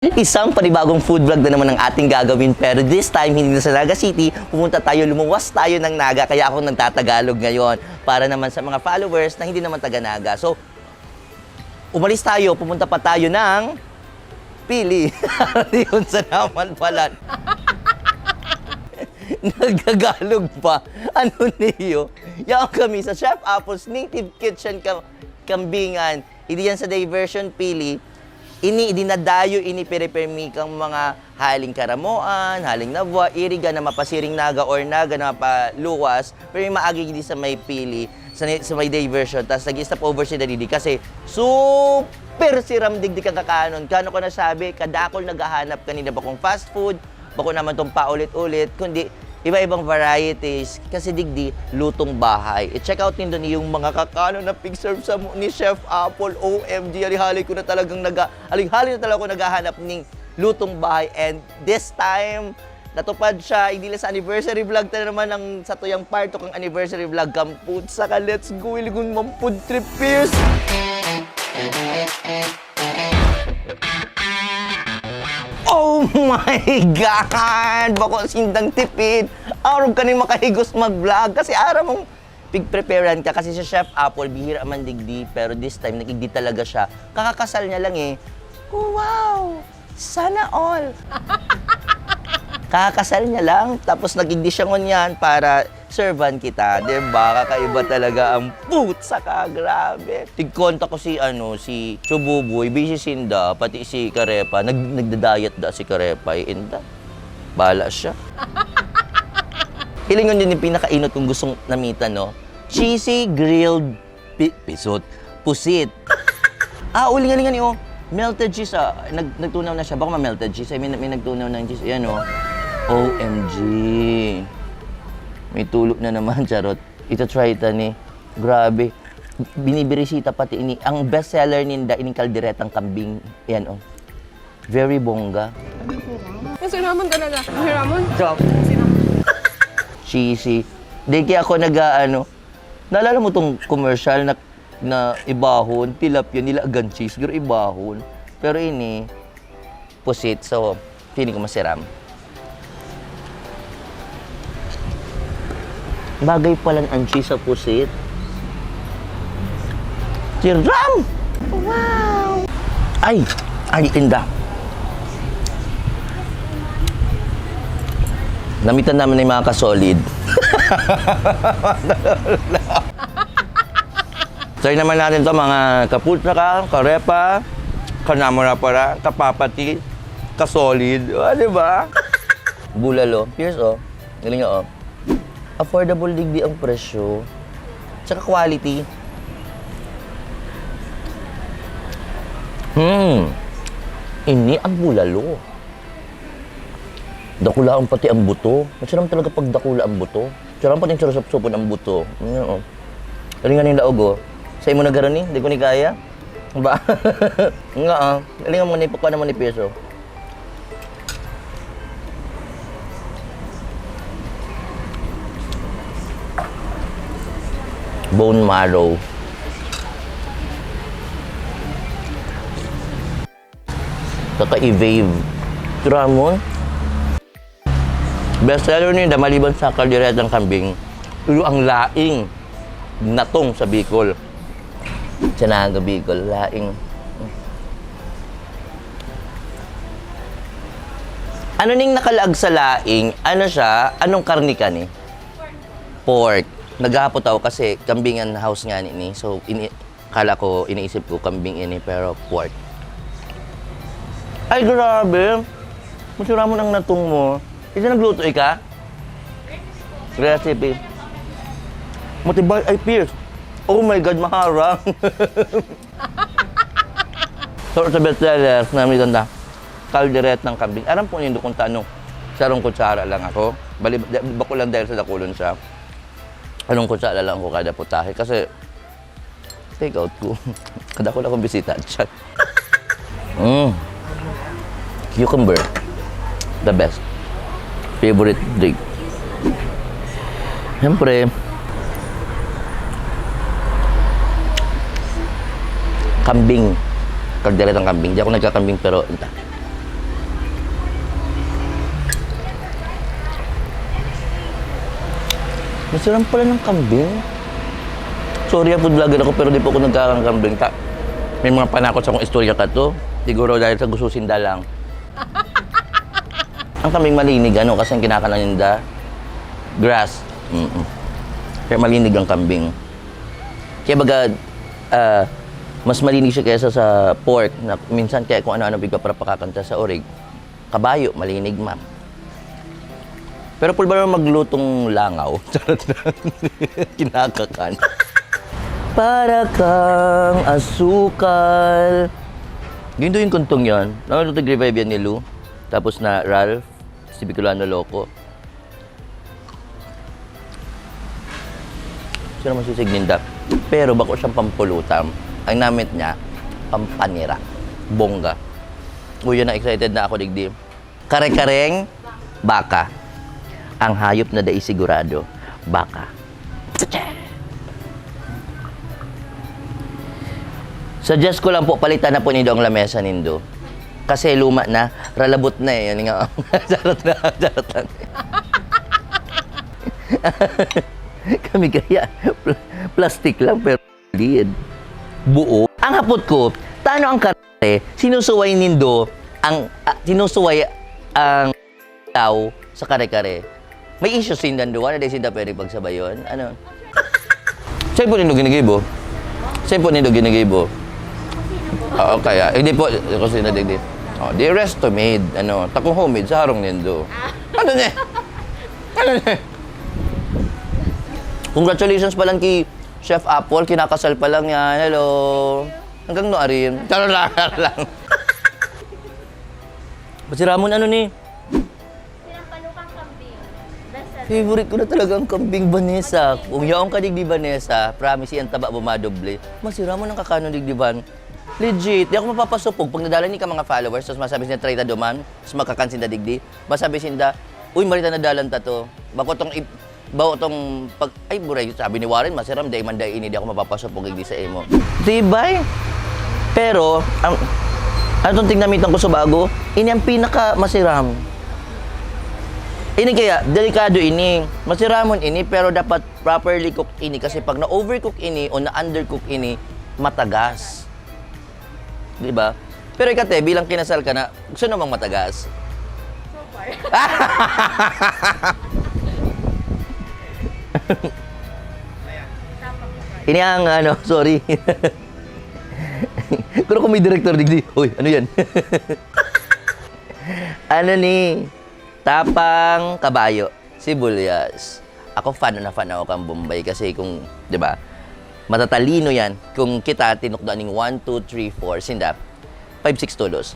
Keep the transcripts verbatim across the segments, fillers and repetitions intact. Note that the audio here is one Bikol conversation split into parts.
Isang panibagong food vlog na naman ang ating gagawin, pero this time hindi na sa Naga City, pumunta tayo, lumuwas tayo ng Naga, kaya ako nagtatagalog ngayon para naman sa mga followers na hindi naman taga Naga. So, umalis tayo, pumunta pa tayo ng Pili. Yun sa naman pala. Nagtagalog pa. Ano niyo? Yaon kami sa Chef Apple's Native Kitchen Ka-, Kambingan. Hindi yan sa diversion, Pili. Ini, dinadayo, ini pere-permi kang mga haling Karamoan, haling Navua, Iriga na mapasiring Naga or Naga na mapaluwas, pero yung maagi di sa may Pili, sa, sa may diversion, tas nag-stop over si Dadidi kasi super siram digdi kang kakanon. Kano ko nasabi, kadakol naghahanap kanina bakong fast food, bako naman tong paulit-ulit, kundi iba-ibang varieties, kasi digdi, lutong bahay. I-check out nindo yung mga kakanon na pig-serve sa mo ni Chef Apple. O M G, hali-hali ko na talagang naga-, hali-hali na talaga ako naghahanap ning lutong bahay. And this time, natupad siya. Hindi lang sa anniversary vlog ta na naman ang satuyang part two kang anniversary vlog. Kamput saka let's go, iligon mampud trip years. Oh my God! Bako sindang tipid! Arog ka ning makahigos mag-vlog kasi aram mong pig-preparean ka kasi si Chef Apple, bihira man digdi, pero this time, nag-igdi talaga siya. Kakakasal niya lang eh. Wow! Sana all! Kakasal niya lang, tapos nag-igdi siya ngunyan para servan kita, di ba? Kakaiba talaga ang putsa ka, grabe. Tigkonta ko si, ano, si Chububoy, busy sinda, pati si Karepa, nag-, nagda-diet da si Karepa, eh, inda. Bahala siya. Hilingon yun yung pinakainot kong gustong namitan, no? Cheesy grilled pi-, pisot. Pusit. Ah, ulingan-lingan, oh. Melted cheese, ah. Nag-, nagtunaw na siya. Baka ma-melted cheese. Ay, may, may nagtunaw ng cheese. Ayan, oh. O M G. May tulo na naman, charot. Ito, try ta ni. Grabe. Binibirisita pati ini. Ang best seller ninda, ining kalderetang kambing. Ayan, oh. Very bongga. Masiraman talaga. Masiraman. Joke. Cheesy. Di kaya ako nag-aano. Naalala mo tong commercial na, na ibahon, tilapia, nilagan cheese, pero ibahon. Pero ini, pusit. So, feeling ko masiram. Bagay pala ang cheese sa pusit. Siram! Wow! Ay! Ay, inda. Namitan naman ng mga kasolid. Try naman natin to, mga kaputsaka, karepa, kanamura para, kapapati, kasolid. O, di ba? Bulalo. Pierce, oh. Galing nga, oh. Affordable digdi ang presyo. Tsaka quality. Hmm. Ini ang bulalo. Dakulaon pati ang buto. Masarap talaga pag dakula ang buto. Sarap pati sarap supon ang buto. Ano, oh. Galing nga ning laog, oh. Sa imo na garo ni, di ko ni kaya. Ba? Nga, ah. Galing mo ni, pakuha naman ni piso. Bone marrow. Kaka-evade. Tira mo. Best seller ninda maliban sa kalderetang kambing, pero ang laing natong sa Bicol. Sa Naga Bicol, laing. Ano ning nakalaag sa laing? Ano siya? Anong karne ka ni? Pork. Naghahapot ako kasi kambing ang house nga ni, ni. So, ini-, Kala ko, iniisip ko, kambing ini, pero pork. Ay, grabe! Masiramon ang natong mo. Isa nagluto ika? Recipe. Matibay, ay, fierce. Oh my God, maharang. So, sa best sellers, namitan ta. Kalderetang kambing. Aram po nindo kung tano. Sarong kutsara lang ako. Bali, bako lang dahil sa dakulon siya. Anong kutsara lang ako kada putahe. Kasi, take out ko. Kadakol akong bisita. Chat. Mm. Cucumber. The best. Favorite drink. Siyempre, kambing. Kalderetang kambing. Di ako nagkakambing, pero Masiram pala ng kambing. Sorry, ah, food vlogger ako, pero di po ako nagkakang kambing. Ta-, may mga panakot sa akong istorya ka to. Siguro dahil sa gusto sinda lang. Ang kambing malinig, ano, kasi ang kinakanan ninda, grass. Mm-mm. Kaya malinig ang kambing. Kaya baga, ah, mas malinig siya kaysa sa pork na minsan kaya kung ano-ano pigpaparapakakan ta sa orig. Kabayo, malinig man. Pero pwede ba naman maglutong langaw? Charot lang. Kinakakan. Para kang asukal. Gindo yung kuntong yan. Nakaluto revive yan ni Lou. Tapos na Ralph. Si Bicolano Loco. Sino masisig ninda? Pero bako siyang pampulutan. Ang namit niya, pampanira. Bongga. Uy, yan na, excited na ako, digdi. Kare-kareng baka. Ang hayop na dai sigurado, baka. Suggest ko lang po, palitan na po nindo ang lamesa nindo. Kasi luma na, ralabot na eh. Yan nga, charot na, charot lang. Kami kaya, pl-, plastic lang, pero lid. Buo. Ang hapot ko, tano ang kare, sinusuway nindo, ang, ah, sinusuway ang daw sa kare-kare. May issue sinda duwa na di sinda pwede pagsabayon. Ano? Saan po nindo ginigibo? Saan po nindo ginigibo? Oo, kaya. Hindi po, kusina digdi. Oh, di resto made. Ano, takong homemade sa harong nindo. Ano niya? Ano niya? Congratulations pa lang kay Chef Apple, kinakasal pa lang yan. Hello. Hanggang no, Arin. Charot lang, charot lang. Masiramon, ano ni? Sinampalukang kambing. Best seller. Favorite ko na talaga ang kambing, Vanessa. Kung yaong ka digdi, Vanessa, promise, yan taba mo madoble. Masiramon ang kakanon digdi, Van. Legit, di ako mapapasupog. Pag nadala ni ka mga followers, tapos masabi siya, "Try ta duman," tapos makakansin na digdi, masabi sinda, "Uy, marita na dalan ta to." Bako tong i-, bako tong pag, "Ay, buray," sabi ni Warren, "Masiram, dai man dai ini, di ako mapapasupog digdi sa imo." Tibay. Pero, ang, ano tong tignamitan ko sa bago? Ini ang pinaka masiram. Ini kaya, delikado ini. Masiramon ini, pero dapat properly cooked ini. Kasi pag na-overcook ini o na-undercook ini, matagas. Di ba? Pero ikaw, te, bilang kinasal ka na, gusto namang matagas? So far. Ini ang, ano, sorry. Pero kung may director digdi, "Hoy, ano yan?" Ano ni? Tapang kabayo. Sibuyas. Ako, fan na fan ako kan Bombay kasi kung, di ba, matatalino yan. Kung kita, tinukdo ning one, two, three, four, sinda, five, six todos.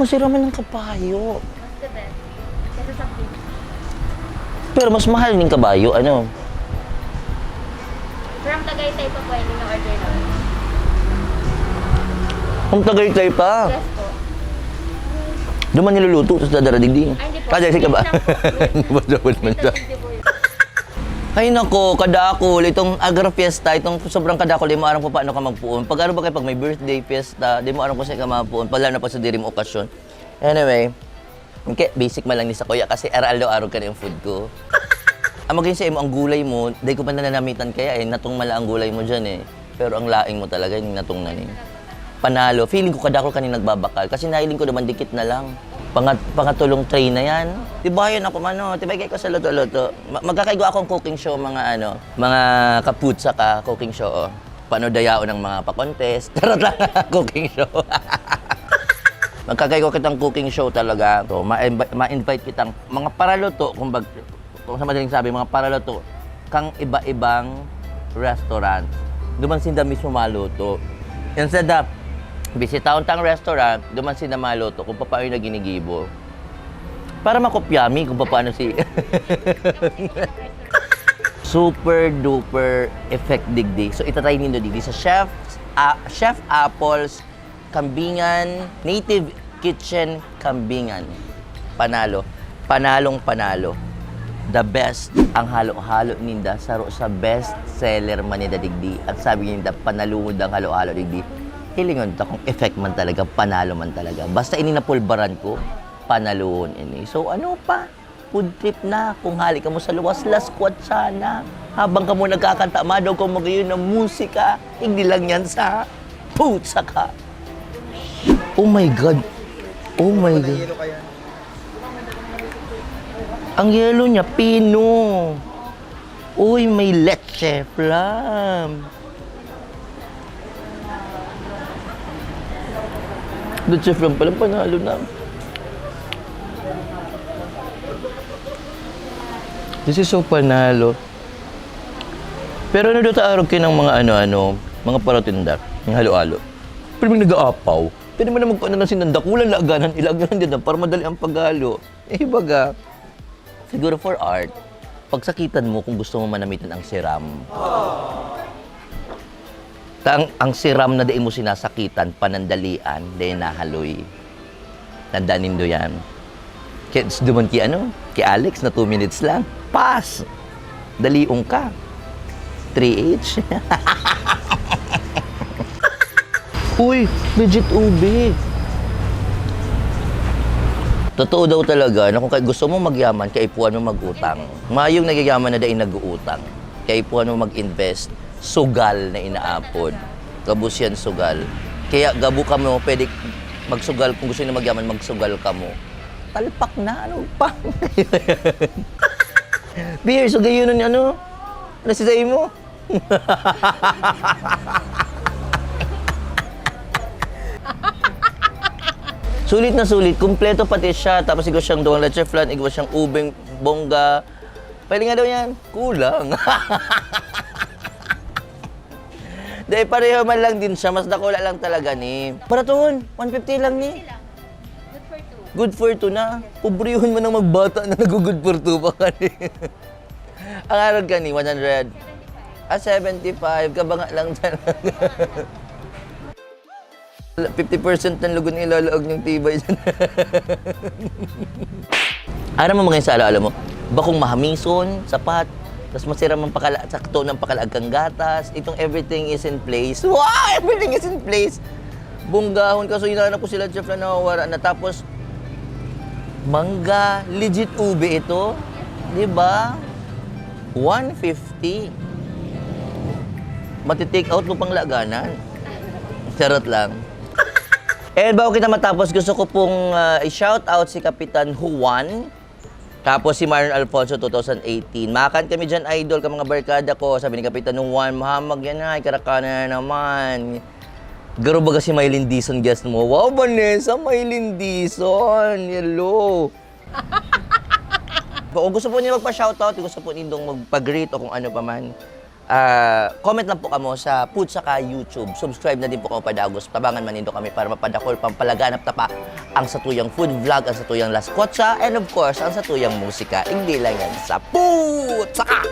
Masira man ang kabayo. Mas the best. Kesa sa beef. Pero mas mahal ning kabayo, ano? From Tagaytay pa po, hindi na order namin. Ang Tagaytay pa? Yes po. Duman niluluto, tapos dadara digdi. Ay, hindi po. Ah, dahil sa kaba-, Wait lang po. Wait lang. Wait lang, wait lang. Dito, dito po yun. Ay nako, kadakol. Itong Agra Fiesta, itong sobrang kadakol, di mo aram kung paano ka magpuon. Pag ano ba kayo, pag may birthday, fiesta, di mo aram kung saan ka magpuon. Pag lalo na pag sa diri mo okasyon. Anyway, okay, basic man lang ni sa kuya kasi aral-araw ka na yung food ko. Ang maging sa imo, ang gulay mo, dahil ko pa nananamitan kaya eh, natong mala ang gulay mo dyan eh. Pero ang laing mo talaga, yung natong na ni. Panalo. Feeling ko kadakol ka ni nagbabakal. Kasi nahiling ko naman dikit na lang. Pangat-, pangatulong tray na yan. Tibayan ako, mano. Tibay kayo ko sa luto-luto. Ma-, magkakaigo akong cooking show, mga ano, mga kaputsa ka, cooking show, oh. Paano dayaon ang mga pa-contest? Charot lang, cooking show. Magkakaigo kitang cooking show talaga. So, ma-, ma-invite kitang mga paraluto, kung bag-, kung sa madaling sabi, mga paraluto kang iba-ibang restaurant. Duman sinda mismo maluto. Instead na bisitahon tang restaurant, duman sinda maluto kung paano yung ginigibo. Para makopya mi kung paano si Super duper effect digdi. So, itatry nindo digdi sa Chef, ah, Chef Apple's Kambingan, Native Kitchen Kambingan. Panalo. Panalong panalo. The best ang halo-halo ninda, saro sa best seller man ninda digdi. At sabi ninda, panalungod ang halo-halo digdi. Hilingon ta kung effect man talaga, panalo man talaga. Basta ini napulbaran ko, panalon ini. So, ano pa? Food trip na, kung hali kamo sa luwas, Las Kuatsana. Habang kamo nagkakanta, madaog kamo gayon na musika, igdi lang yan sa Putsaka. Oh my God! Oh my God! Ang yelo niya, pino! Uy, may leche flan! Leche flan pala, panalo na. This is so panalo. Pero ano daw ta arog kayo ng mga ano-ano, mga paratinda, ng halo-halo? Pero may nag-aapaw. Pwede mo na magpaano ng sinanda, kulang laganan, ilagyan din para madali ang paghalo. Eh, baga, siguro for art, pagsakitan mo kung gusto mo manamitan ang siram. Ta ang, ang siram na dai mo sinasakitan, panandalian, dai nahaloy. Tandaan nindo yan. Kaya duman ki ano, ki Alex na two minutes lang. Pass! Dalion ka. Three H. Uy, legit ube. Totoo daw talaga na kung kay-, gusto mo magyaman, kaipuhan mo mag-utang. Mayong nagyayaman na dai nag-uutang. Kaipuhan mo mag-invest. Sugal na inaapod. Gabos yan, sugal. Kaya gabo kamo, pwede magsugal. Kung gusto niyo magyaman, magsugal kamo. Talpak na, ano pa? Beer, so gayon nun, ano? Nasisay mo? Sulit na sulit, kumpleto pati siya. Tapos igwa siyang duwang leche flan, igwa siyang ubing bongga. Pwede nga daw yan. Kulang. Dahil pareho man lang din siya, mas dakula lang talaga ni. Para tuhon, one fifty lang ni. Good for two. Good for two na. Pobrehon mo nang magbata na nag-good for two pa ka ni. Ang arog ka ni, one hundred. Ah, seventy-five. Kabanga lang talaga. Fifty percent ng lugod na ilalaog niyang tibay dyan. Aram mo, mga sala, alam mo, bakong mahamison, sapat, tas masiram ang pakala-, sakto ng pakalaag kang gatas, itong everything is in place. Wow! Everything is in place! Bunggahon, kaso hinahanap ko sila, Jeff, na nawawara na. Tapos, mangga, legit ube ito. Di ba? One fifty. Mati-take out mo pang laganan. Charot lang. And bago kita matapos, gusto ko pong, ah, i-shout out si Kapitan Juan. Tapos si Myron Alfonso, two thousand eighteen. "Makan kami dyan, idol, ka mga barkada ko." Sabi ni Kapitan Juan, "Mahamag yan, ay, karakana na naman." Garo baga si Mylene Dizon, guest mo. Wow, Vanessa, Mylene Dizon. Hello. Kung gusto po niyo magpa-shoutout, gusto po nindong magpa-greet o kung ano pa man, ah, comment lang po kamo sa Putsaka YouTube. Subscribe na din po kamo padagos. Tabangan man nindo kami para mapadakol, pampalaganap ta pa ang satuyang food vlog, ang satuyang Las Kotsa, and of course, ang satuyang musika. Hindi lang yan sa Putsaka!